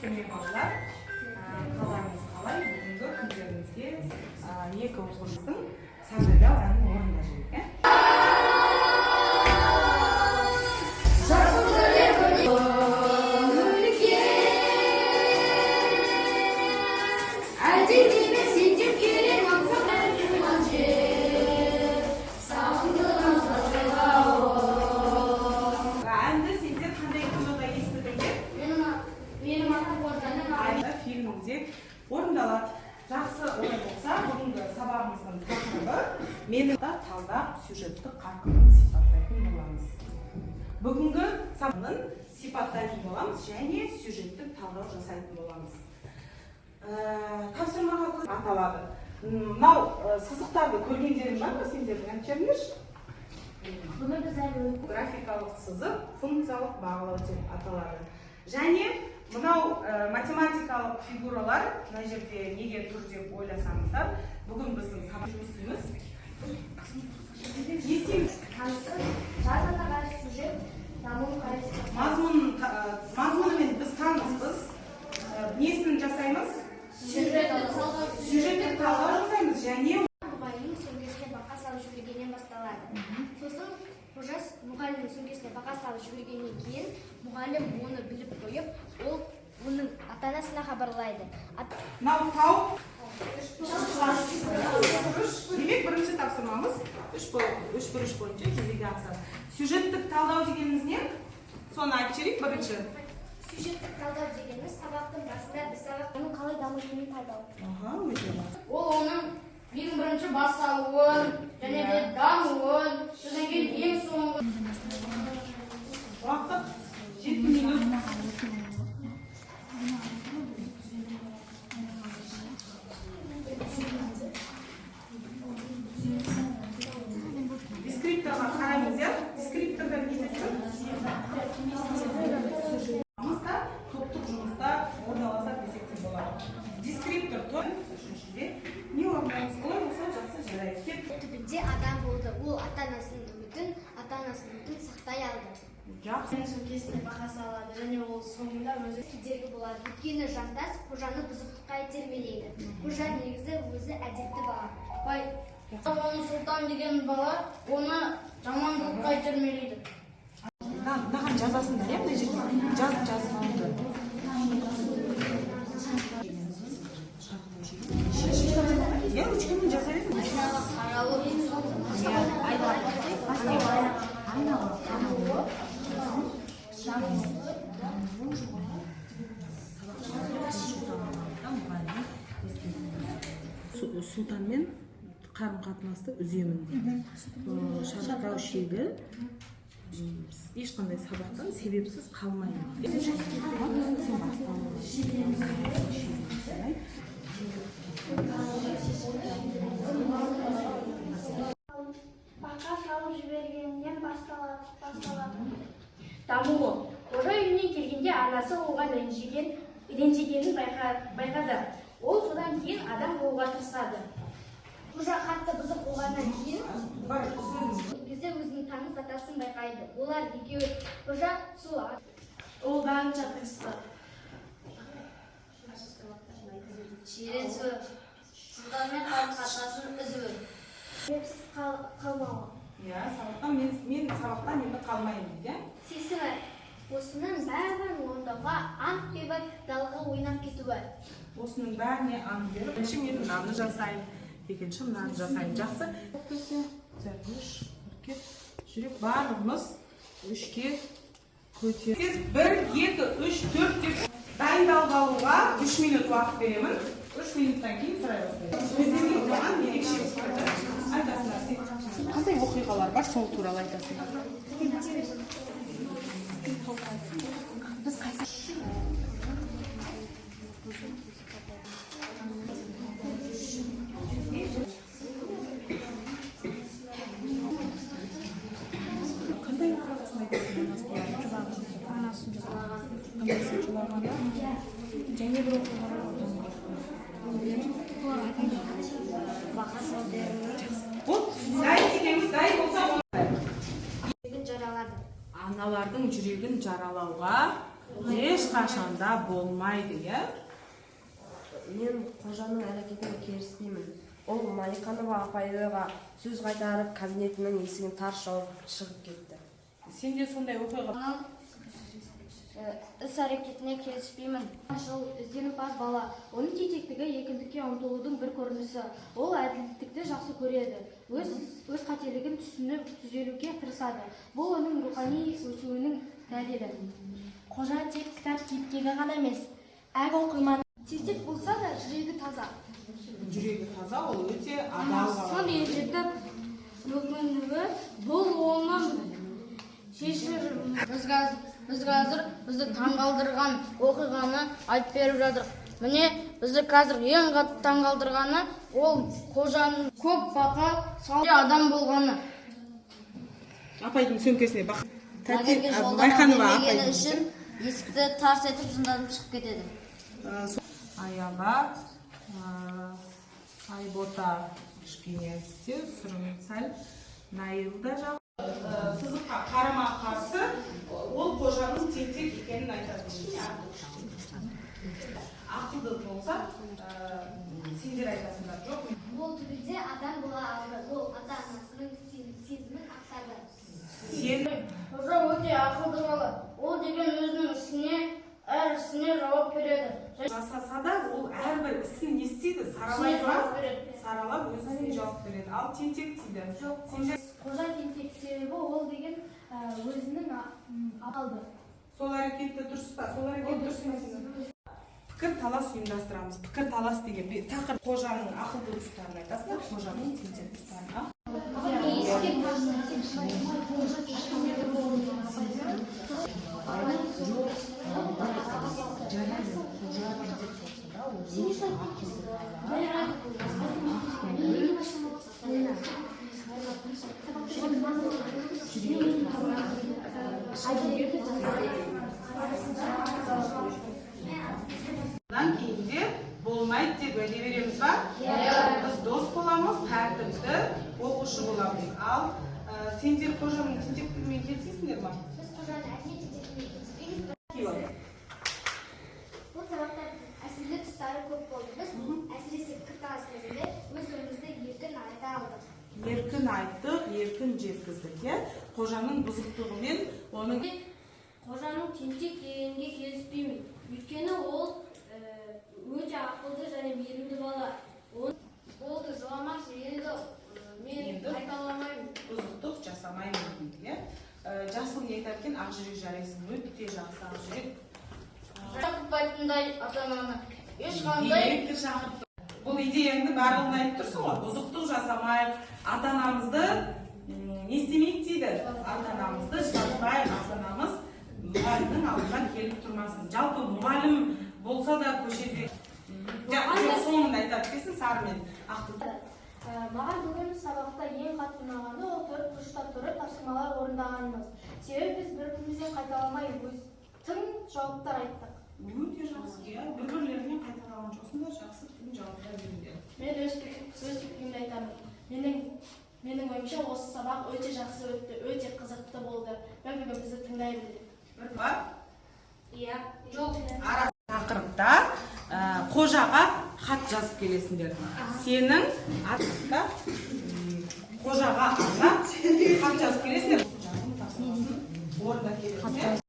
Сәлеметсіздер ме, балалар? Қалдарыңыз қалай? Бүгінгі күндеріңізге екі оқушымыздың Саржайлау әнін орындап жіберейік, иә? Әлденені сендеп келем аңсап туған жер, сағындырған жайлауым. Әнді сендер қандай кинода естідіңдер? Менің атым Қожаның. Фильмінде орындалады. Жақсы, олай болса, бүгінгі сабағымыздың тақырыбы менің талдап, сюжеттік қарқынын сипаттайтын боламыз. Бүгінгі сабағының сипаттайтын боламыз және сюжеттік талдау жасайтын боламыз. Тапсырмаға аталады. Мынау сызықтарды көргендерің бар ма сендердің? Айтып жіберіңдерші. Бұны біз әлі Графикалық сызық функциялық бағалау деп аталады. Және мынау математикалық фигуралар мына жерде неге тұр деп ойласаңыздар, бүгін біздің сабақ жұмыс істейміз. Не істейміз? Танысы жанрға сюжет дамуын қарастыру. Мазмұнымен біз таныспыз. Несін жасаймыз? Сюжеттік талдау. Сюжеттік талдау жасаймыз және Мұғалімнің сөмкесіне бақа салып жібергеннен басталады. Сосын Қожа мұғалімнің сөмкесіне бақа салып жібергеннен кейін мұғалім оны біліп қойып, ол оның ата анасына хабарлайды. Мынау тау үш. Демек, бірінші тапсырмамыз үш бұрыш бойынша жүзеге асады. Сюжеттік талдау дегеніміз не? Соны айтып жіберейік бірінші. Сюжеттік талдау дегеніміз сабақтың басында біз сабақ оның қалай дамитынын талдау. Аха, өте жақсы. Ол оның ең бірінші басталуын және де дамуын, содан кейін ең соңғы Уақыт 7 минут. Дескрипторға қараймыз, иә? Дескрипторда не деп тұр? Жұмыста, топтық жұмыста орналасады десек те болады. Дескриптор тұр. Үшіншіде не орындаймыз? Олай болса, жақсы, жарайды. Кет. Түбінде адам болды. Ол ата-анасының үмітін сақтай алды. Жақсы. Сөмкесіне бақа салады және ол соңында өзі Кедергі болады. Өйткені Жантас Қожаны бұзықтыққа итермелейді. Қожа негізі өзі әдепті бала. Бай оны Сұлтан деген бала оны жамандыққа итермелейді. Мынаған жазасыңдар, иә, мына жерге жазып жазып алды. Иә, ручкамен жаза беріңіз. Айнаға қарауы, соң дамуы. Сұлтанмен қарым қатынасты үземін дейді. Шарықтау шегі, ешқандай сабақтан себепсіз қалмаймын. Сен басталуы. Бақа салып жібергеннен басталады. Дамуы. Қожа үйіне келгенде анасы оған ренжігенін байқады. Ол содан кейін адам болуға тырысады. Қожа қатты бұзық болғаннан кейін Бар, сөзіңіз. негізі өзінің таныс атасын байқайды. Олар екеуі Қожа сол Ол барынша тырысты. Шиеленісуі. Сұлтанмен қарым қатынасын үзуі. Себепсіз қалмауы. Иә, сабақтан мен сабақтан енді қалмаймын дейді, иә? Шешімі. Осының бәрін орындауға ант беріп, далаға ойнап кетуі. Осының бәріне ант беріп, бірінші мен мынаны жасаймын, екінші мынаны жасаймын. Жақсы. Үш, төртке, жүрек, барлығымыз үшке көтер. Тез, бір, екі, үш, төрт деп дайындалып алуға 3 минут уақыт беремін. 3 минуттан кейін сұрай бастаймын. Өздеріңе ұнаған ерекше пікірді айтасыңдар. Сен қандай оқиғалар бар, сол туралы айтасыңдар. Біз қайсы қандай оқиғасын айтасың? Анасы туралы. Анасы жылағаны. Және бір оқиға бар. Бақа салып беруі. Бұл дайын екенбіз, дайын болса. Жүрегін жаралады. Аналардың жүрегін жаралауға Ешқашанда болмайды, иә. Мен Қожаның әрекетіне келіспеймін. Ол Малиханова апайға сөз қайтарып, кабинетінің есігін тарс жауып шығып кетті. Сенде сондай оқиға Оның іс әрекетіне келіспеймін. Жыл ізденімпаз бала. Оның тентектігі еркіндікке ұмтылудың бір көрінісі. Ол әділдікті жақсы көреді. Өз қателігін түсініп, түзелуге тырысады. Бұл оның рухани өсуінің дәлелі. Қожа тек кітап кейіпкері ғана емес, әр оқырман Тентек болса да, жүрегі таза. Жүрегі таза, ол өте адал бала. Анасын ренжітіп өкінуі, бұл оның шешім Біз қазір бізді таңғалдырған оқиғаны айтып беріп жатырық. Міне, бізді қазір ең қатты таңғалдырғаны ол Қожаның көп бақа салып адам болғаны. Апайдың сөмкесіне бақ. Лагерьге жолдама Байханова бермегені апайдың үшін есікті тарс етіп жынданып шығып кетеді. Аяла, Айбота кішкене істеу сүрін сәл, Наил да жақ. Сызыққа қарама қарсы ол Қожаның тентек екенін айтады. Кішкене ақылды болса, сендер айтасыңдар, жоқ. Ол түбінде адам бола алды. Ол ата анасының сезімін ақтады. Сен Қожа өте ақылды бала. Ол деген өзінің ісіне, әр ісіне жауап береді. Жасаса да, ол әрбір ісін не істейді? Саралайды ма? Саралап, өз ісіне жауап береді. Ал тентек дейді. Жоқ. Сендер Қожа тентек, себебі ол деген өзінің алды. Сол әрекеті дұрыс па? Сол әрекет дұрыс па сенің? Пікір талас ұйымдастырамыз. Пікір талас деген тақырып: Қожаның ақылды тұстарын айтасыңдар, Қожаның тентек тұстарын. А? Жарайды, Қожа тентек болса да, ол өте ақылды бала. Жүрегі таза. Одан кейін де болмайды деп уәде береміз ба? Иә. Біз дос боламыз, тәртіпті оқушы боламыз. Ал сендер Қожаның тентектігімен келісесіңдер ма? Біз Қожаның әрине тентектігімен келіспейміз. Киіп. Бұл сабақта әсерлі тұстары көп болды. Біз әсіресе пікірталас кезінде өз ойымызды еркін айта алдық. Еркін айттық, еркін жеткіздік, иә. Қожаның бұзықтығы мен оның Қожаның тентек дегенге келіспеймін. Өйткені ол өте ақылды және мейірімді бала. Болды, жыламашы енді, мен Енді? қайталамаймын. Бұзықтық жасамаймын дейді, иә. Жасыл не айтады екен? Ақжүрек, жарайсың, өте жақсы, Ақжүрек. Шақыртпайтындай ата ананы ешқандай Директор шақыртты. Бұл идеяңды барлығын айтып тұрсың ғой. Бұзықтық жасамайық, ата анамызды не істемейік дейді? Ата анамызды жылатпайық, ата анамыз мұғалімнің алдына келіп тұрмасын. Жалпы мұғалім болса да көшеде. Жоқ, соңында айтады екенсің сары мен ақты. Маған бүгін сабақта ең қатты ұнағаны ол төрт бұрышта тұрып тапсырмалар орындағанымыз. Себебі біз бір бірімізден қайталамай, өз тың жауаптар айттық. Өте жақсы, иә, бір бірлеріне қайталаған жоқсыңдар, жақсы, тың жауаптар беріңдер. Мен өз пікірімді айтамын. Менің ойымша, осы сабақ өте жақсы өтті, өте қызықты болды. Бір бірімізді тыңдай білдік. Бір бар. Иә. Жоқ. Ара тақырыпта Қожаға хат жазып келесіңдер. Сенің атыңда Қожаға арнап хат жазып келесіңдер.